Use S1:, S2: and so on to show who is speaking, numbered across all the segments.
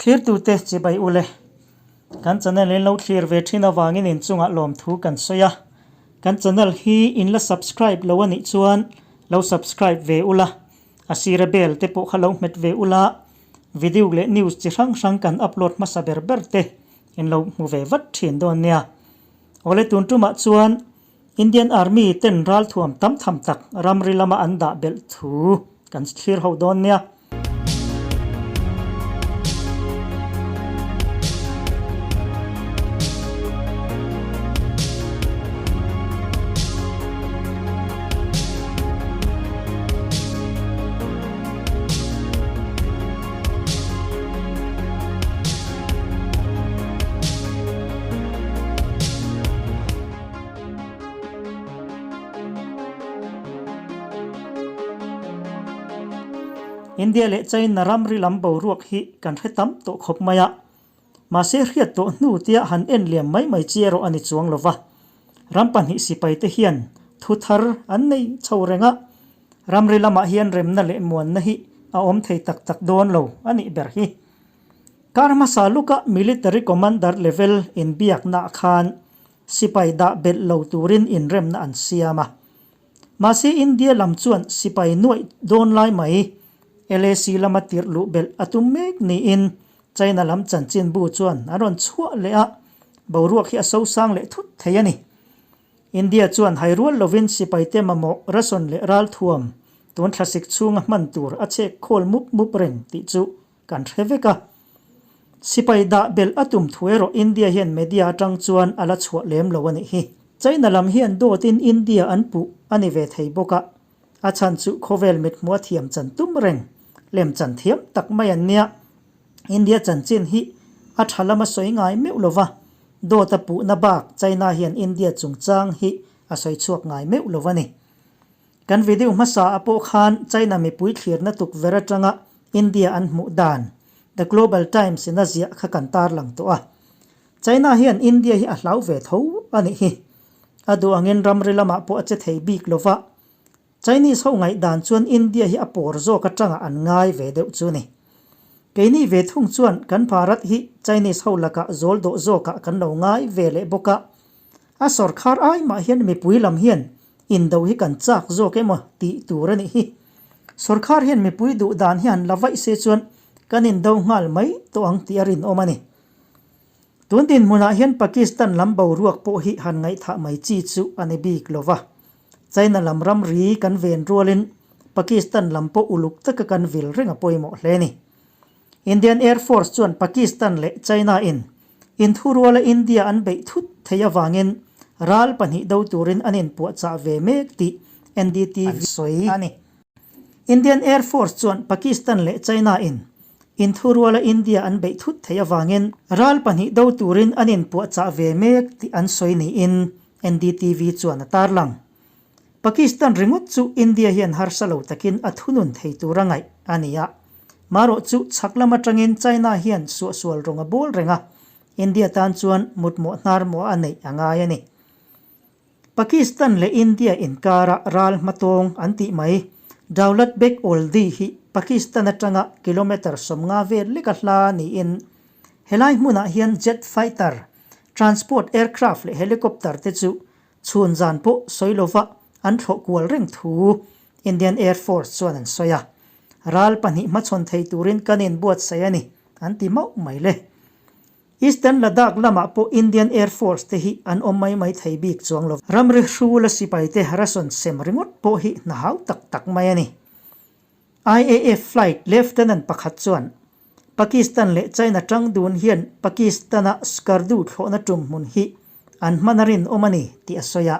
S1: Thlirtute chibai ule, kan channel in lo thlir ve thin avangin inchungah lawmthu kan sawi a, kan channel hi in la subscribe lo anih chuan lo subscribe ve ula, a sira bell te pawh kha lo hmet ve ula, video leh news chi hrang hrang kan upload hmasa ber ber te in lo hmu ve vat thin dawn nia. Awle tun tumah chuan Indian Army ten ralthuam tam tham tak ramri lama an dah belh thu kan thlir ho dawn nia. India leh China ramri lam boruak hi kan hre tam tawh khawp mai a, mahse hriat tawh hnu tia han en liam mai mai chi erawh a ni chuang lo va. Ram pahnih sipai te hian thu thar an nei chho reng a, ramri lamah hian remna leh muanna hi a awm thei tak tak dawn lo a nih ber hi. Kar hmasa luka military commander level inbiaknaah khan Sipai dah belh lo turin inremna an siam a. Mahse India lam chuan sipai nuaih dawn lai mai LAC lama tirh luh belh a tum mek niin China lam chanchinbu chuan an rawn chhuah leh a, boruak hi a sosang leh thut thei a ni. India chuan hairual lovin sipaite mamawh ration leh ralthuam tun thlasik chhunga hman tur a chhek khawl mup mup reng tih chu Kan hre vek a. Sipai dah belh a tum thu erawh India hian media atang chuan a la chhuah lem lo a nih hi. China lam hian dawtin India an puh a ni ve thei bawk a. A chhan chu khawvel mithmuh a thiam chan tum reng, lem chan thiam tak mai an nia. India chanchin hi a tha lama sawi ngai meuh lo va, dawt a puhna bak China hian India chungchang hi a sawi chhuak ngai meuh lo a ni. Kan video hmasa ah pawh khan China mipui thlirna tukverh atanga India an hmuh dan The Global Times in a ziah kha kan tarlang tawh a. China hian India hi a hlau ve tho a nih hi. A duh angin ramri lamah pawh a che thei bik lo va. Chinese ho ngaihdan chuan India hi a pawr zawk atanga an ngai ve deuh chu ni. Keini ve thung chuan kan Bharat hi Chinese ho lakah zawl dawh zawkah kan lo ngai ve leh bawk a. A sawrkhar ai mah hian mipui lam hian Indo hi kan chak zawk emaw tih tur a nih hi. Sawrkhar hian mipui duh dan hi han la vaih se chuan kan indo nghal mai tawh ang tih a rinawm a ni. Tun dinhmunah hian Pakistan lam boruak pawh hi han ngaihthah mai chi chu a ni bik lo va. China lam ramri kan ven rualin Pakistan lam pawh uluk taka kan vil reng a pawimawh hle a ni. Indian Air Force chuan Pakistan leh China in Inthuruala India an beih thut thei avangin ral pahnih do turin an inpuahchah ve mek tih NDTV sawi a ni. Indian Air Force chuan Pakistan leh China in Inthuruala India an beih thut thei avangin ral pahnih do turin an inpuahchah ve mek tih an sawi niin NDTV chuan a tarlang. Pakistan ringawt chu India hian harsa lo takin a thunun thei tur a ngaih a ni a. Marawh chu chhak lam atangin China hian suahsual rawng a bawl reng a, India tan chuan mutmawh hnarmawh a neih a ngai a ni. Pakistan leh India inkara ral hmatawng an tih mai Daulat Beg Oldi hi Pakistan atanga kilometre 50 vel leka hla niin helai hmunah hian jet fighter, transport aircraft leh helicopter te chu Chhun zan pawh sawi lova an thlawh kual reng thu Indian Air Force chuan an sawi a. Ral pahnih hmachhawn thei turin kan inbuatsaih a ni, an ti mauh mai le. Eastern Ladakh lamah pawh Indian Air Force te hi an awm mai mai thei bik chuang lo. Ramri hrula sipaite ration sem ringawt pawh hi hna hau tak tak mai a ni. IAF Flight Lieutenant pakhat chuan Pakistan leh China tang dun hian Pakistan-a Skardu thlawhna tum hmun hi an hman a rinawm a ni tih a sawi a.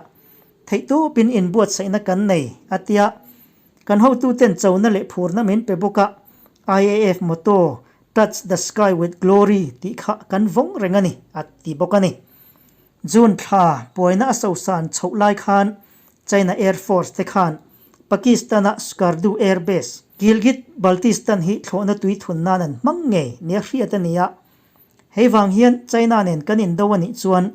S1: Theihtawpin inbuatsaihna kan nei, a ti a. Kan hotuten chona leh phurna min pe bawk a, IAF motto Touch the sky with glory tih kha kan vawng reng a ni, a ti bawk a ni. June thla puaina a sosan chhoh lai khan China Air Force te khan Pakistan-a Skardu Air Base, Gilgit Baltistan hi thlawhna tui thun nan an hmang ngei nia hriat a ni a. Hei vang hian China nen kan indo a nih chuan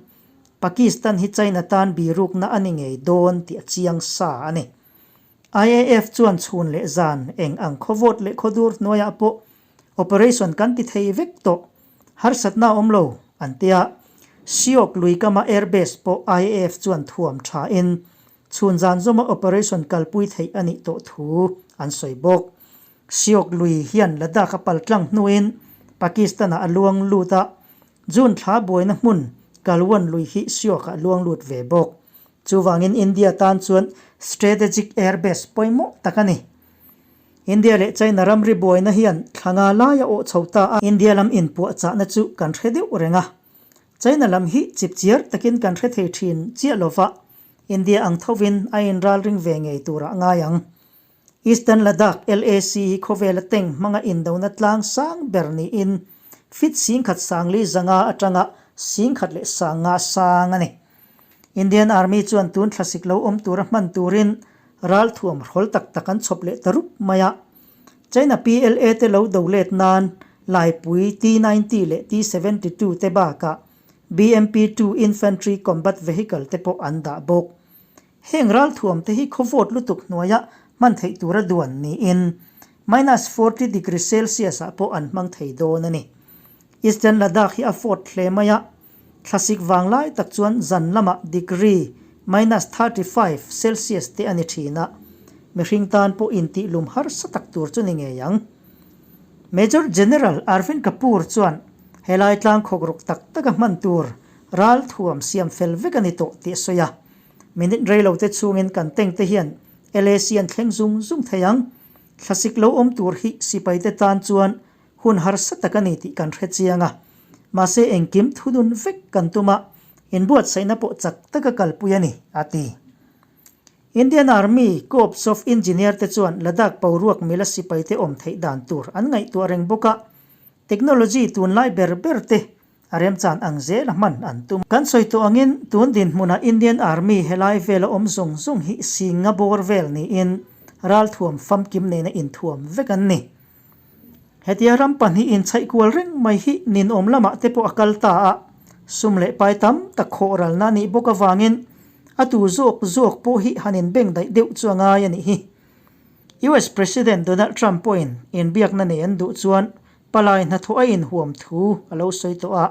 S1: Pakistan hi China tan birukna a ni ngei dawn tih a chiang sa a ni. IAF chuan chhun leh zan eng ang khawvawt leh khawdur hnuaiah pawh Operation kan ti thei vek tawh. Harsatna a awm lo, an ti a. Siok lui kama airbase pawh IAF chuan thuam thain chhun zan zawma operation kalpui theih a nih tawh thu an sawi bawk. Siok lui hian Ladakh a paltlang hnuin Pakistan-ah a luang lut a, June thla buaina hmun Galwan lui hi Siok-ah a luang lut ve bawk. Chuvangin India tan chuan strategic airbase pawimawh tak a ni. India leh China ramri buaina hian thla nga lai a awh chho ta a. India lam inpuahchahna chu kan hre deuh reng a. China lam hi chipchiar takin kan hre thei thin chiah lova, India ang thovin a inralring ve ngei turah ngai ang. Eastern Ladakh, LAC, hi khawvela tank hmanga indona tlang sang ber niin feet 10,000 sangli zanga atanga 10,000 leh sanga sang a ni. Indian Army chuan tun thlasik lo awm tura hman turin ralthuam hrawl tak tak an chhawp leh ta rup mai a. China PLA te lo do let nan Laipui T-90 leh T-72 te bakah BMP-2 Infantry Combat Vehicle te pawh an dah bawk. Heng ralthuam te hi khawvawt lutuk hnuaia hman theih tura duan niin minus 40 degree Celsius ah pawh an hmang thei dawn a ni. Eastern Ladakh hi a vawt hle mai a, thlasik vang lai tak chuan zan lamah degree minus 35 Celsius te a ni thin a, mihring tan pawh intihlum harsa tak tur chu ni ngei ang. Major General Arvind Kapoor chuan helai tlang khawk ruk tak taka hman tur ralthuam siam fel vek a ni tawh tih a sawi a. Minute rei lo te chhungin kan tank te hian LAC an thleng zung zung thei ang. Thlasik lo awm tur hi sipai te tan chuan hun harsa tak a ni tih kan hre chiang a. Mahse engkim thunun vek kan tum a, inbuatsaihna pawh chak taka kalpui a ni, a ti. Indian Army Corps of Engineer te chuan Ladakh boruak mila sipai te awm theih dan tur an ngaihtuah reng bawk a, technology tunlai ber ber te A remchan ang zel a hman an tum. Kan sawi tawh angin tun dinhmunah Indian Army helai vela awm zawng zawng hi singa bawr vel niin ralthuam famkim nena inthuam vek an ni. Hetia ram 2 inchhaih kual reng mai hi ninawm lamah te pawh a kal ta a, sum leh pai tam tak khawh ralna a nih bawk avangin a tu zawk zawk pawh hi han inbeng daih deuh chu a ngai a nih hi. US President Donald Trump pawhin inbiakna nei an duh chuan Palai hnathawh a inhuam thu a lo sawi tawh a,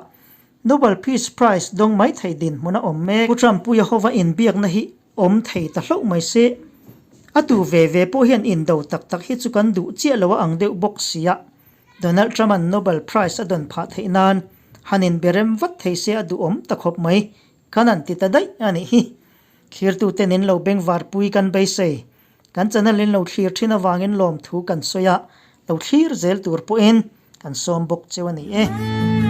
S1: Nobel Peace Prize dawng mai thei dinhmun a awm mek. Pu Trump-puia hova inbiakna hi awm thei ta hlauh mai se. A tu ve ve pawh hian indo tak tak hi chu kan duh chiah lo a ang deuh bawk si a, Donald Trump-a'n Nobel Prize a dawn phah theih nan han inberem vat thei se a duhawm ta khawp mai. Kan han ti ta daih a nih hi. Thlirtuten in lo bengvarpui kan beisei. Kan channel in lo thlir thin avangin lawmthu kan sawi a, lo thlir zel tur pawhin kan sawm bawk cheu a ni e.